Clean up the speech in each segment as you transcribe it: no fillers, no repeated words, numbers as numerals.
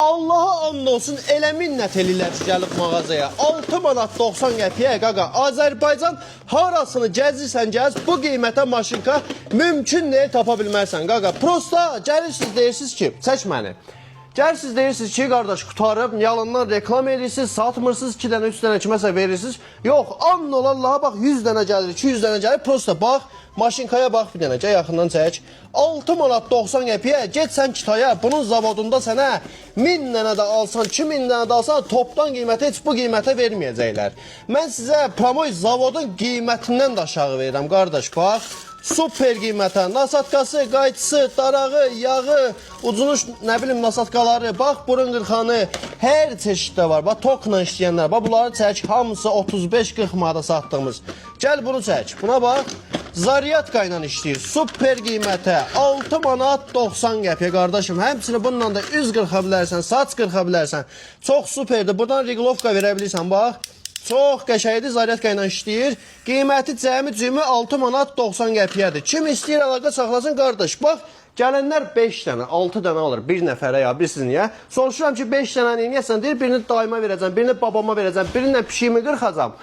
Allaha and olsun, elə minnət eləyirlər ki, gəlib mağazaya. 6 manat 90 qəpiyə qaqa. Azərbaycan harasını gəzirsən gəz, bu qiymətə maşınka mümkün deyil tapa bilməzsən qaqa. Prosta gəlirsiniz, deyirsiniz ki, çək məni. Gəlirsiniz, deyirsiniz ki, qardaş qutarıb, yalandan reklam edirsiniz, satmırsınız, 2 dənə, 3 dənə kiməsə verirsiniz. Yox, and ol Allaha, bax 100 dənə gəlir, 200 dənə gəlir. Prosta bax, maşinkaya bax bir dənə, gəl yaxından çək. 6 manat 90 qəpiyə get sən Kitaya, bunun zavodunda sənə 1000 dənə də alsan, 2000 dənə də alsan, topdan qiyməti heç bu qiymətə verməyəcəklər. Mən sizə promoy zavodun qiymətindən də aşağı verirəm qardaş, bax. Super qiymətə, nasatkası, qayçısı, darağı, yağı, ucunu nə bilim nasatkaları, bax burun qırxanı, hər çeşiddə var. Bax tokla işləyənlər, bax bunları çək, hamısı 35-40 manata satdığımız. Gəl bunu çək. Buna bax. Zaryatka ilə işləyir. Super qiymətə 6 manat 90 qəpiyə qardaşım. Həmçinin bununla da üz qırxa bilərsən, saç qırxa bilərsən. Çox superdir. Buradan reqlovka verə bilirsən bax. Çox qəşəngdir, zaryatka ilə işləyir. Qiyməti cəmi cümü 6 manat 90 qəpiyədir. Kim istəyir əlaqə saxlasın qardaş. Bax, gələnlər 5 dənə, 6 dənə alır bir nəfərə ya, bilirsiniz niyə? Soruşuram ki, 5 dənə neynəyəsən? Deyir, birini dayıma verəcəm, birini babama verəcəm, birinlə pişiyimi qırxacam.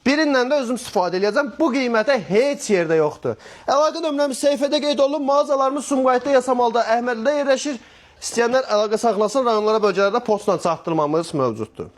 Birindən də özüm istifadə eləyəcəm. Bu qiymətə heç yerdə yoxdur. Əlaqə nömrəmiz səhifədə qeyd olunub. Mağazalarımız Sumqayıtda, Yasamalda, Əhmədlidə yerləşir. İstəyənlər əlaqə saxlasın. Rayonlara, bölgələrdə postla çatdırmamız mövcuddur.